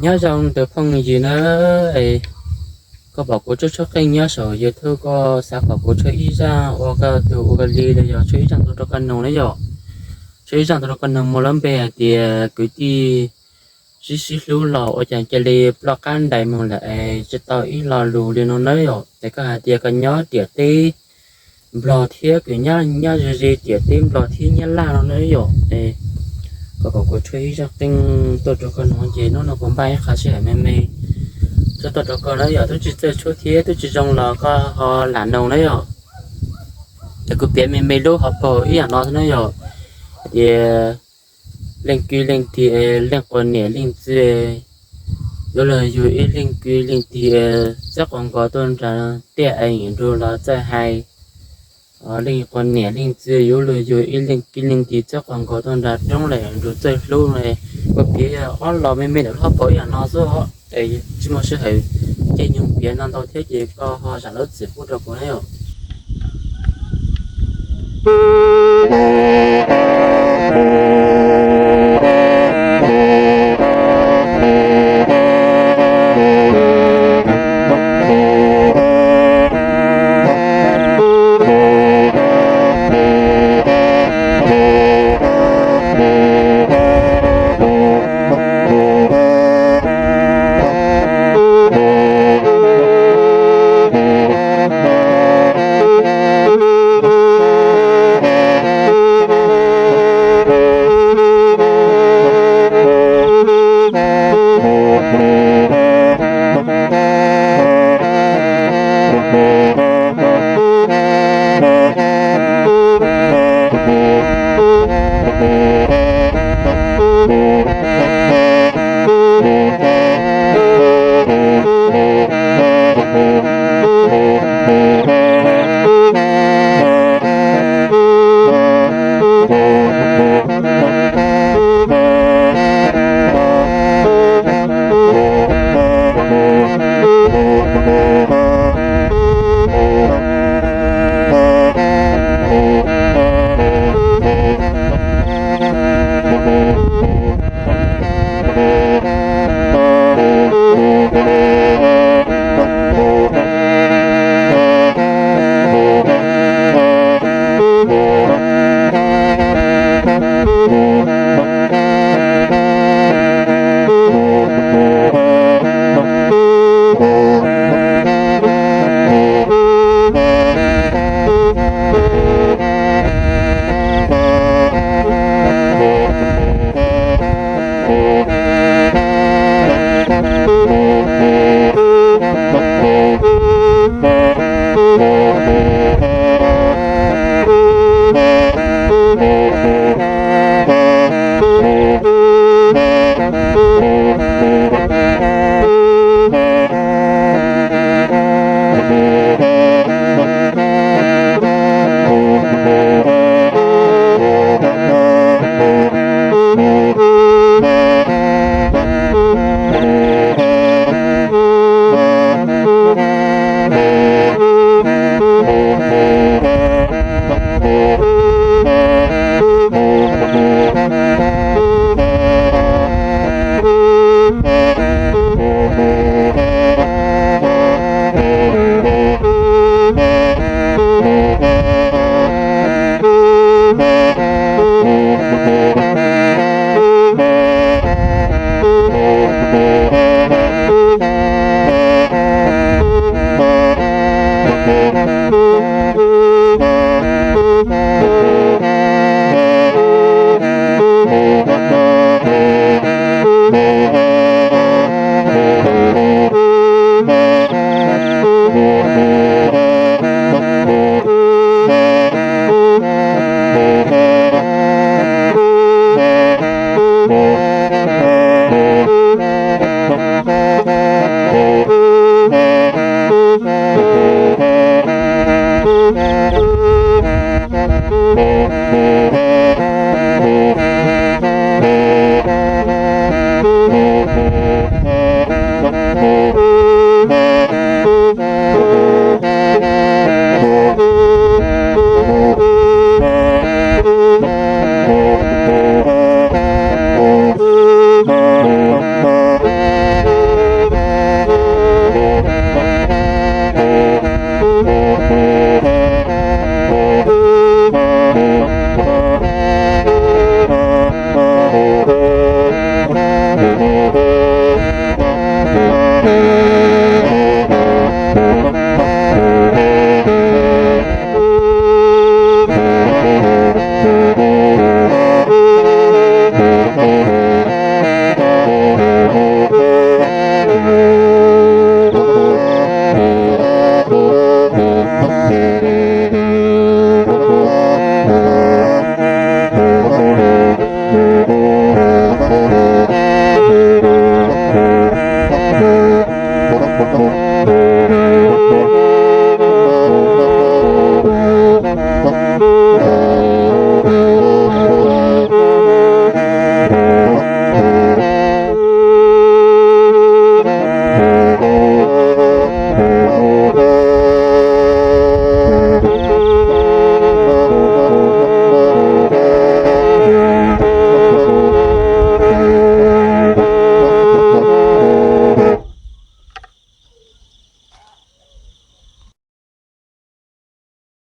Nyob zoo tus phooj ywg na, koj pom kuv tshuab tshuab qeej nyob saum YouTube, koj xav kom kuv tshuab ib zaj ua koj tus ua li los yog tshuab ib zaj ntu rau koj noog na yom. Tshuab ib zaj ntu rau koj noog muaj lub npe hais tias kwv tij sib sib hlub los ua cas cia li ploj qab ntais mus lawm es tsis tau ib lo lus li no na yom. Ces koj hais tias koj nyob tiam teb Nplog thiab koj nyob nyob ze ze tiam teb Nplog thiab Nyab Laj no na yom. Koj kom kuv tshuab ib zaj qeej tuaj rau koj noog ces hnub no kuv npaj ib qho sij hawm me me tshuab tuaj rau koj na yom. Twb tsis txawj tshuab thiab twb tsis zoo los koj ho lam noog na yom. Ces kuv piav me me lub hauv paus ib yam no xwb na yom. Hais tias leej kwv leej tij, leej quas niam leej txiv, yuav luag yug ib leej kwv leej tij txawb quas nkaus tuaj nram tiaj es nrug los txawj hais. Leej quas niam leej txiv yuav luag yug ib leej kwv leej tij txawb quas nkaus tuaj nram roob lawm nrug txawj hlub no. Kuv piav ob lo me me ntawm lub hauv paus ib yam no xwb, tsis muaj sij hawm caij nyoog piav no ntau thiab ces koj ho zam lub txim pub rau kuv na yom.